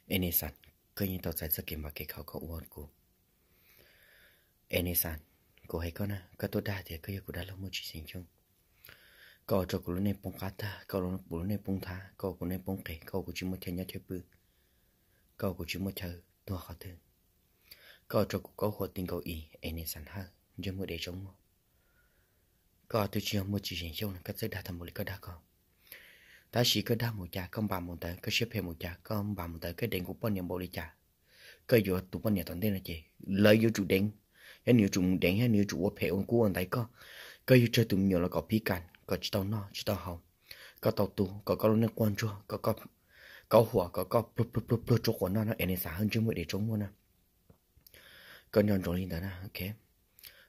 Enesan, koj yeej tau txais txoj kev npam kev khaum koj ua kuv. Enesan, kuv hais koj na, koj tuaj dag tias koj yog kuv dab laug Muaj Tsis Xeem Xyooj. Koj ua rau kuv lub neej poob qab tag, koj ua rau kuv lub neej poob nthav, koj ua kuv neej poob qes, koj ua kuv tsis muaj chaw nyob chaw pw, koj ua kuv tsis muaj chaw tuag qhov twg. Koj ua rau kuv kaub huam ti nkaus ib, Enesan Hawj, ntsej muag dev tsoob muag. Koj twb tsis yog Muaj Tsis Xeem Xyooj no, koj txawj dag tau npaum li koj dag ko. Tab sis koj dag mus cas koj npam mus ntawd, koj siab phem mus cas koj npam mus ntawd, koj deev kuv poj niam npaum li cas, koj yuav tus poj niam tom ntej no ces lawv yuav tsum deev, thiab nws yuav tsum mus deev, thiab nws yuav tsum ua phem ua kub ua ntaiv koj. Koj yug tsawg tus me nyuam los kom phib kas, kom tsis tau noj tsis tau haus, koj tau tu kom koj lub neej quaj ntsuag, kom koj kaub huam, kom koj pluag pluag pluag pluag rua quas noj no, Enesan Hawj, ntsej muag dev tsoob muag na. Koj nco ntsoov li ntawd na, ok.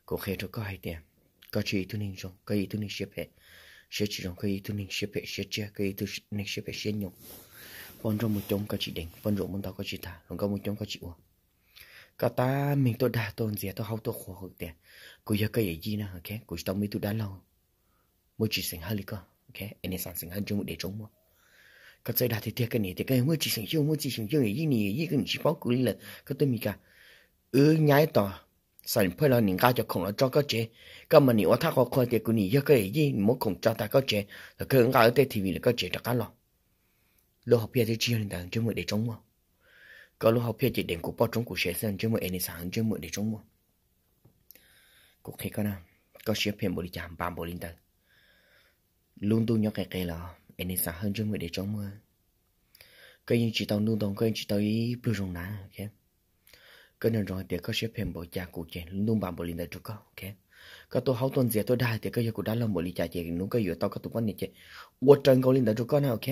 Kuv qhia rau koj hais tias koj tsis yog ib tug neeg zoo, koj yog ib tug neeg siab phem siab tsis zoo, koj yog ib tug neeg siab phem siab tsiaj, koj yog ib tug neeg siab phem siab nyoos. Poj nrauj muaj coob koj tsis deev, poj ntsuam muaj ntau koj tsis tag, hluas nkauj muaj coob koj tsis ua. Koj tab meeg tuaj dag tuaj ntxias tuaj haub tuaj qhuas tias kuv yog koj yawm yij na, ok, kuv tsis tau muaj ib tug dab laug Muaj Tsis Xeem Hawj li koj, ok, Enesan Xeem Hawj, ntsej muag dev tsoob muag. Koj txawj dag tiag tiag, koj niam tias koj yog Muaj Tsis Xeem Xyooj, Muaj Tsis Xeem Xyooj yawm yij, nws yawm yij koj nim tsis paub kuv li lawm, koj tuaj Mis Kas. Wb nyab ib tos, Xaim Phaj los nim nqa cov khoom los tso koj tsev, koj mas nim ua thaj qhua qhua tias kuv nim yog koj yawm yij, nim muab khoom tso tas koj tsev, thaum kawg nqa wb tej T V lawm koj tsev rov qab los. Lub hauv phiaj twb tsis yog li ntawd, ntsej muag dev tsoob muag. Koj lub hauv phiaj ces deev kuv poj tsoob kuv sev xwb, ntsej muag Enesan Hawj, ntsej muag dev tsoob muag. Kuv qhia koj na, koj siab phem npaum li cas npam npaum li ntawd. Lub ntuj nyob qis qis los, Enesan Hawj, ntsej muag dev tsoob muag. Koj yeej tsis tau ntuj ntoo, koj yeej tsis tau ib pluag zoo na, ok. Koj nco ntsoov hais tias koj siab phem npaum cas kuv ces lub ntuj npam npaum li ntawd rau koj, ok. Koj tuaj haub tuaj ntxias tuaj dag hais tias koj yog kuv dab laug npaum li cas ces hnub koj yuav tau koj tus poj niam ces ua raws nkaus li ntawd rau koj na, ok.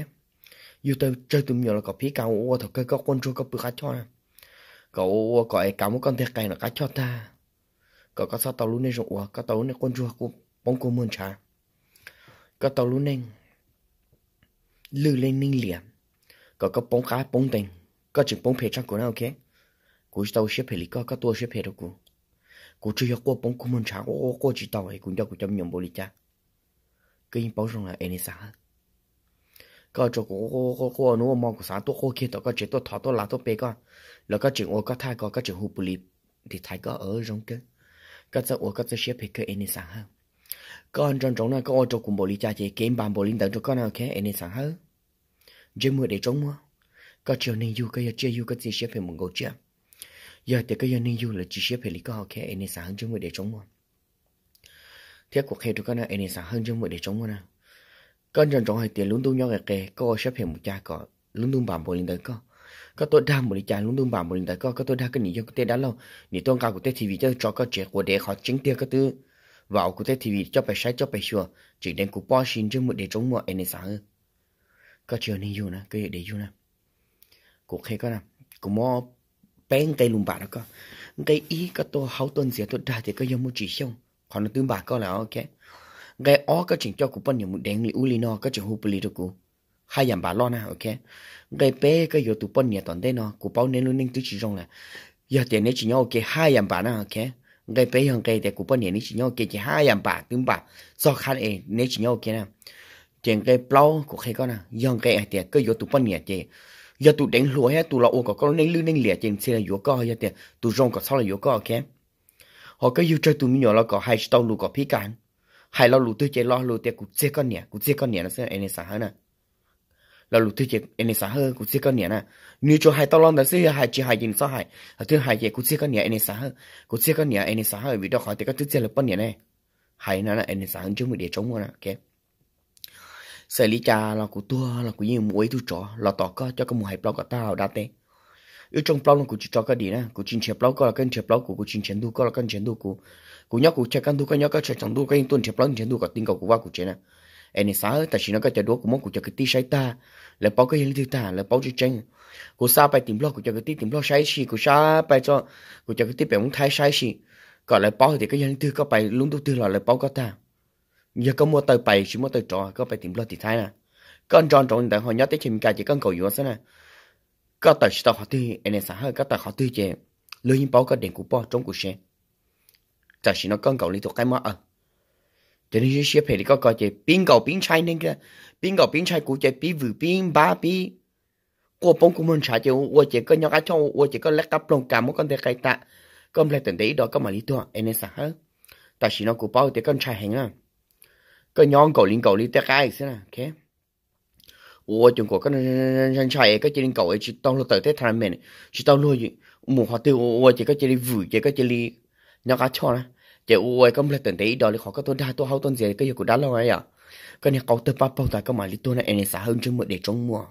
Yug tau tsawg tus me nyuam los kom phib kas ua ua thaum kawg koj quaj ntsuag koj pw qab choj na. Kom ua ua kom es kav muab koj nteg qais nram qab choj tag, kom koj txhob tau lub neej zoo ua, koj tau lub neej quaj ntsuag poob kua muag ntshav, koj tau lub neej lwj leej neej liam, kom koj poob qab poob ntees, koj tseem poob phem tshaj kuv na, ok. Kuv tsis tau ua siab phem li koj, koj tuaj ua siab phem rau kuv. Kuv tsuas yog quaj poob kua muag ntshav, quaj quaj quaj tsis tau es kuv nco kuv cov me nyuam npaum li cas. Koj yeej paub zoo lawm Enesan Hawj. Koj tso kuv quaj quaj quaj, hnub ua mo kuv xav tuaj quaj kiag tom koj tsev, tuaj thov tuaj lav tuaj pe koj, los koj tseem ua koj thaj ko, koj tseem hu pus lis tiv thaiv koj, zoo kawg. Koj txawj ua koj txawj siab phem kawg Enesan Hawj. Koj nco ntsoov na, koj ua rau kuv npaum li cas ces kev npam npaum li ntawd rau koj na, ok, Enesan Hawj. Ntsej muag dev tsoob muag. Koj tsis yog neeg yug, koj yog tsiaj yug, koj txiaj siab phem mus nkaus tsiaj. Yog tias koj yog neeg yug lawv tsis siab phem li koj, ok, Enesan Hawj, ntsej muag dev tsoob muag. Thiab kuv qhia rau koj na, Enesan Hawj, ntsej muag dev tsoob muag na. Koj nco ntsoov hais tias lub ntuj nyob qis qis, koj ua siab phem mus cas kom lub ntuj npam npaum li ntawd koj. Koj tuaj dag npaum li cas lub ntuj npam npaum li ntawd koj. Koj tuaj dag koj nim yog kuv tej dab laug, nim tuaj nqa kuv tej T V coj tso koj tsev, quas dev qhov tseeb tiag koj twb vam kuv tej T V coj pais saib coj pais xyuas, tseem deev kuv poj sim, ntsej muag dev tsoob muag Enesan Hawj. Koj tsis yog neeg yug na, koj yog dev yug na. Kuv qhia koj na, kuv muab peb nqe lus npam rau koj. Nqe ib, koj tuaj haub tuaj ntxias tuaj dag tias koj yog Muaj Tsis Xyooj, qhov no twb npam koj lawm, ok. Nqe ob, koj tseem coj kuv poj niam mus deev li ub li no, koj tseem hu pus lis rau kuv, haj yam npam loj na, ok. Nqe peb, koj yuav tus poj niam tom ntej no, kuv paub neb lub neej twb tsis zoo lawm. Yog tias neb tsis nyob ua ke haj yam npam na, ok. Nqe peb yog nqe tias kuv poj niam neb tsis nyob ua ke ces haj yam npam, twb npam txog qhov es neb tsis nyob ua ke na. Ces nqe plaub kuv qhia koj na, yog nqe hais tias koj yuav tus poj niam ces yog tus deev hluas thiab tus los ua kom koj lub neej lwj neej liam ces ntxhi los yuav koj, yog tias tus zoo kom txhob los yuav koj, ok. Ho koj yug tsawg tus me nyuam los kom hais tsis tau lus kom phib kas. Hais lo lus twg ces lo lus tias kuv txiag koj niam, kuv txiag koj niam no xwb Enesan Hawj na. Lo lus twg ces Enesan Hawj, kuv txiag koj niam na. Nws tsuas hais tau lo ntawd xwb, yog hais tsis hais ces nws txhob hais. Hos twg hais ces kuv txiag koj niam Enesan Hawj, kuv txiag koj niam Enesan Hawj, vim rau qhov tias koj twb txiag lawv poj niam ne. Hais no Enesan Hawj, ntsej muag dev tsoob muag na, ok. Txawm li cas los kuv tuag los kuv yeej mus ua ib tug tsov los tos koj, coj koj mus hais plaub kom tag hauv dab teb. Wb rooj plaub no kuv tsis tso koj dim na, kuv tsis nrhiav plaub koj los koj nrhiav plaub kuv, kuv tsis nrhiav ntug koj los koj nrhiav ntug kuv. Kuv nyob kuv chaw kaj ntug, koj nyob koj chaw tsaus ntuj, koj yeej tuaj nrhiav plaub nrhiav ntug kom ti nkaus kuv vaj kuv tsev na. Enesan Hawj, tam sim no koj cov duab kuv muab kuv cov kwv tij saib tag, lawv paub koj yog leej twg tag, lawv paub tseeb tseeb. Kuv xa pais tim Nplog kuv cov kwv tij tim Nplog saib si, kuv xa pais tso kuv cov kwv tij pem Hmoob Thaib saib si, kom lawv paub hais tias koj yog leej twg, koj pais lub ntuj twg los lawv paub koj tag. Yog koj muaj taw pais tsis muaj taw rov, koj pais tim Nplog tim Thaib na. Koj nco ntsoov li ntawd, ho nyob teb chaws Amelikas ces koj nkaum yuav xwb na. Koj tawm tsis tau qhov twg Enesan Hawj, koj tawm qhov twg ces luag yeej paub koj deev kuv poj tsoob kuv sev. Tam sim no koj nkaum li tus qaib mob aws. Cov neeg siab phem li koj ko ces pib nkaum pib ntshai neeg, pib nkaum pib ntshai kuv ces pib vwm pib npab pib quaj poob kua muag ntshav ces ua ua ces koj nyob qab choj ua ua ces koj lab qab ploog kas muab koj nteg qe tas, koj nplaig tawm ntev ib do koj mam li tuag es niag Xav Hawb. Tam sim no kuv paub tias koj ntshai heev na, koj nyob nkaum li nkaum li tej qab xwb na. Ua ua ces nkaum koj ntshai ntshai es koj cia li nkaum es tsis tau luag tawm teb tha me, tsis tau luag mus qhov twg ua ua ces koj cia li vwm ces koj cia li nyob qab choj na. Ces ua ua koj nplaig tawm ntev ib do li qhov koj tuaj dag tuaj haub tuaj ntxias koj yog kuv dab laug na yom. Koj niag qau tawg paj paug tas koj mam li tuag na es niag Xav Hawb ntsej muag dev tsoob muag.